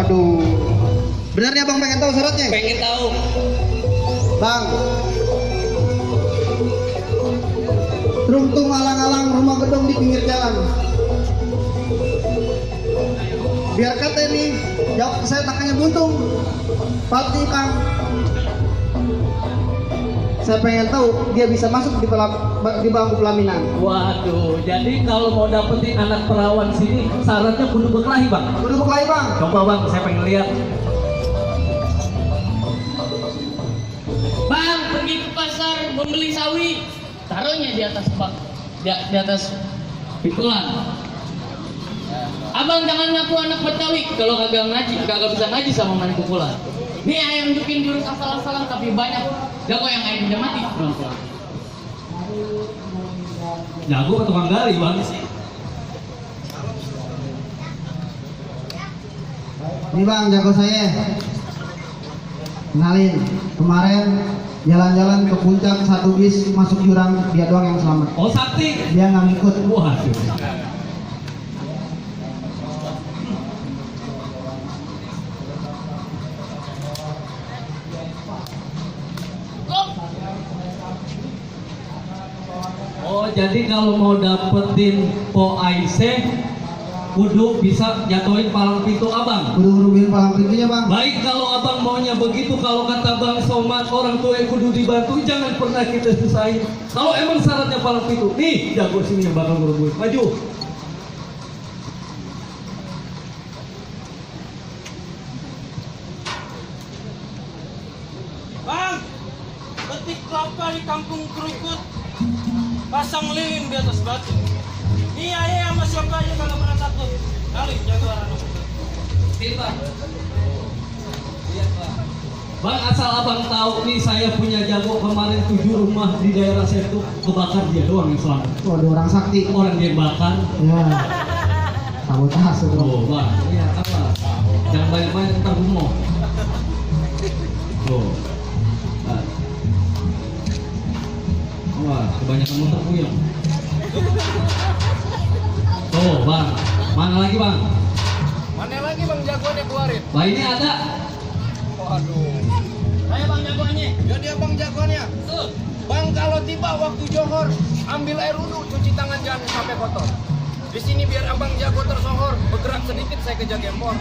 Waduh. Benarnya Bang pengen tahu syaratnya? Pengen tahu. Bang. Teruntung alang-alang rumah gedung di pinggir jalan. Biar kata ini jawab saya tangannya buntung. Pasti Kang. Saya pengen tahu dia bisa masuk di bangku pelaminan. Waduh, jadi kalau mau dapetin anak perawan sini syaratnya kudu berkelahi bang. Kudu berkelahi bang. Coba bang, saya pengen lihat. Bang, pergi ke pasar membeli sawi, taruhnya di atas bak, di atas pikulan. Abang jangan ngaku anak Betawi kalau kagak bisa ngaji sama main pukulan. Nih ayam bikin jurus asal-asalan tapi banyak jago yang ayam udah mati. Jago ke tukang gali bang sih. Ini bang jago saya. Kenalin, kemarin jalan-jalan ke puncak satu bis masuk jurang, dia doang yang selamat. Oh sakti. Dia nggak ngikut. Waduh. Oh jadi kalau mau dapetin Po Aisyah kudu bisa jatuhin palang pintu abang. Kudu ngerubihin palang pintunya bang. Baik kalau abang maunya begitu, kalau kata Bang Somad orang tua yang kudu dibantu, jangan pernah kita susahin. Kalau emang syaratnya palang pintu, nih jago sini yang bakal ngerubuhin. Maju. Bang, petik kelapa di kampung Kerukut, pasang lilin di atas batu. Ini ayah sama siapa aja kalau pernah takut. Kali jago orang. Bang. Lihat bang. Bang asal abang tahu nih saya punya jago kemarin 7 rumah di daerah saya tuh kebakar dia doang yang selamat. Waduh orang sakti. Orang dia bakar. Ya. Sabotase bro. Oh bang, lihat apa? Jangan banyak-banyak ntar gumoh. Oh. Nah. Wah, kebanyakan motor puyeng. Tuh bang, mana lagi bang? Mana lagi bang jagoannya keluarin? Bah ini ada. Waduh. Saya bang jagoannya. Jadi abang jagoannya. Tuh. Bang kalau tiba waktu johor, ambil air wudhu, cuci tangan jangan sampai kotor. Di sini biar abang jago tersohor, bergerak sedikit saya kejar gempor.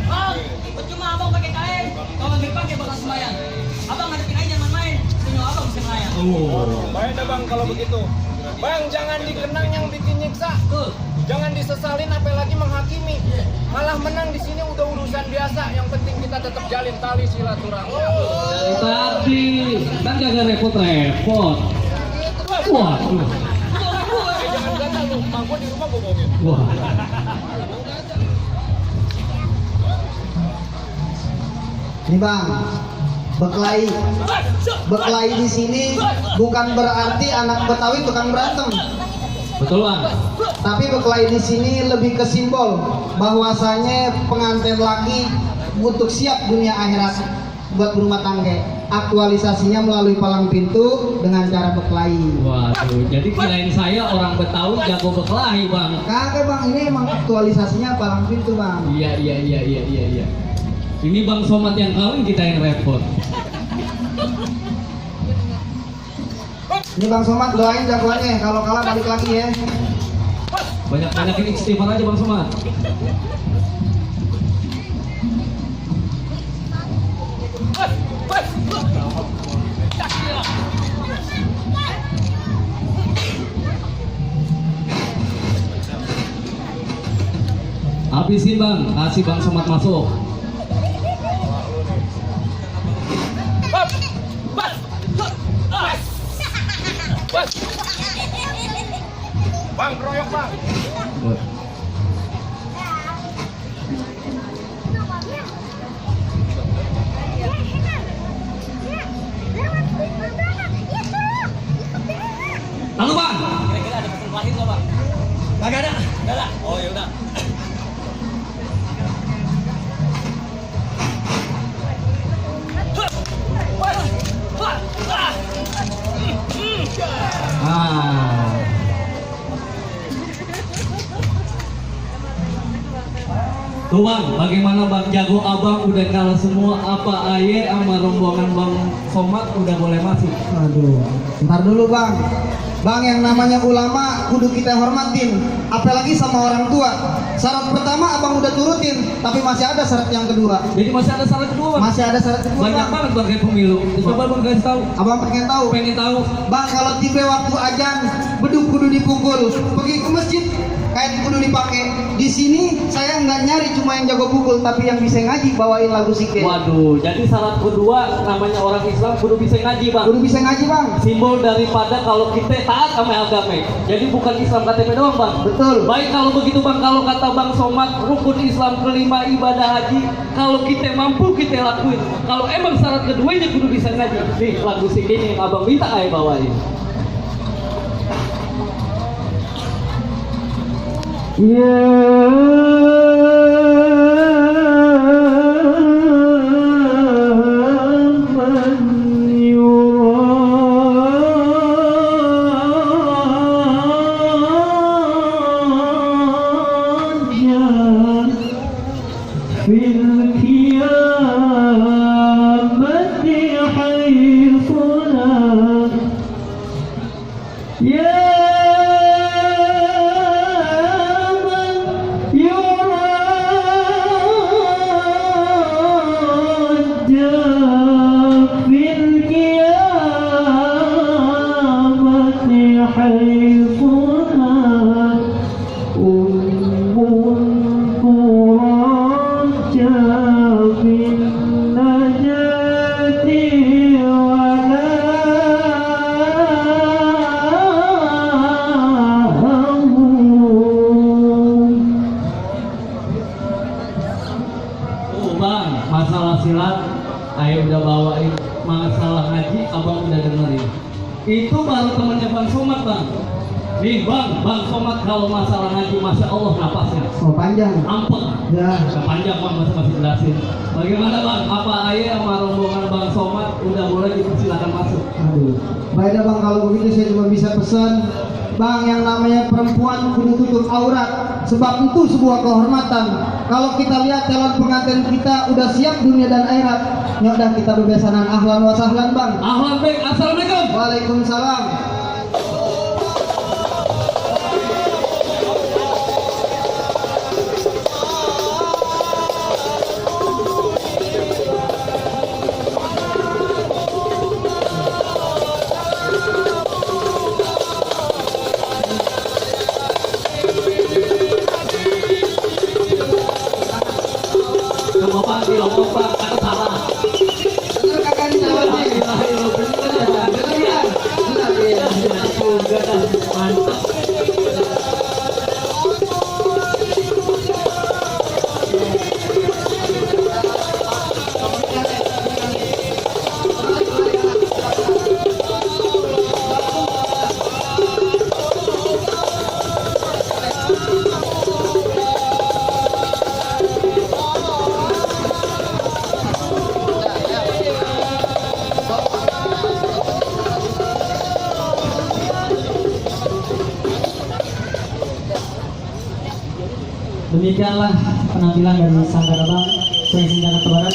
Bang, percuma abang pakai kain. Kalau nggak pakai bakal sembahyang. Abang ngadepin aja jangan main. Senyum abang bisa melayang. Oh. Baik dah bang kalau begitu. Bang jangan dikenang yang bikin nyiksa. Tuh. Jangan disesalin apalagi menghakimi. Malah menang di sini udah urusan biasa. Yang penting kita tetap jalin tali silaturahmi. Dari tadi kan kagak repot-repot. Waduh. Jangan gagal lu, mak gua di rumah gua bohongin. Wah. Ini bang, berkelahi. Berkelahi di sini bukan berarti anak Betawi tukang berantem. Betul bang. Tapi berkelahi di sini lebih ke simbol bahwasanya pengantin laki untuk siap dunia akhirat buat berumah tangga. Aktualisasinya melalui palang pintu dengan cara berkelahi. Waduh, jadi kirain saya orang Betawi jago berkelahi bang. Kagak bang, ini emang aktualisasinya palang pintu bang. Iya. Ini Bang Somad yang kawin, kita yang repot. Ini Bang Somad doain jagoannya, kalau kalah balik lagi ya. Banyak-banyakin istighfar aja Bang Somad. Habisin bang, kasih Bang Somad masuk. Bang, keroyok bang. Halo bang. Kira-kira ada pesan lahir nggak bang? Kagak ada. Nggak ada. Oh ya udah. Ah. Tuh bang, bagaimana bang jago abang udah kalah semua, apa aye sama rombongan bang Somad udah boleh masuk? Aduh, ntar dulu bang. Bang, yang namanya ulama kudu kita hormatin, apalagi sama orang tua. Syarat pertama abang udah turutin, tapi masih ada syarat yang kedua. Jadi masih ada syarat kedua bang? Masih ada syarat kedua Banyak bang. banget bang kayak pemilu. Coba bang kasih tahu. Abang pengen tahu? Pengen tahu? Bang, kalau tiba waktu ajan, beduk kudu dipukul. Pergi ke masjid, kain kudu dipakai. Di sini saya nggak nyari cuma yang jago pukul, tapi yang bisa ngaji bawain lagu sikeh. Waduh, jadi syarat kedua namanya orang Islam kudu bisa ngaji bang. Kudu bisa ngaji bang. Simbol daripada kalau kita taat sama agama. Jadi bukan Islam KTP doang bang. Betul. Baik kalau begitu bang, kalau kata bang Somad rukun Islam kelima ibadah haji, kalau kita mampu kita lakuin. Kalau emang syarat keduanya kudu bisa ngaji. Nih lagu sikeh ini yang abang minta ayo bawain. Masalah silat, ayo udah bawain. Masalah ngaji, abang udah dengerin. Itu baru temannya bang Somad bang. Nih bang Somad kalau masalah ngaji, masya Allah napasnya. Oh panjang. Ampun. Ya. Panjang bang, masih jelasin. Bagaimana bang? Apa aye sama rombongan bang Somad udah boleh dipersilakan masuk? Aduh. Baiklah bang, kalau begitu saya cuma bisa pesan, bang, yang namanya perempuan kudu tutup aurat, sebab itu sebuah kehormatan. Kalau kita lihat calon pengantin kita udah siap dunia dan akhirat, ya udah kita bebesanan. Ahlan wa sahlan bang. Ahlan baik, assalamualaikum. Waalaikumsalam. Bapak di Lombok bang, aku salah. Bener kakak di jalannya. Mantap. Demikianlah penampilan dari Sanggar Abang Provinsi Jakarta Barat.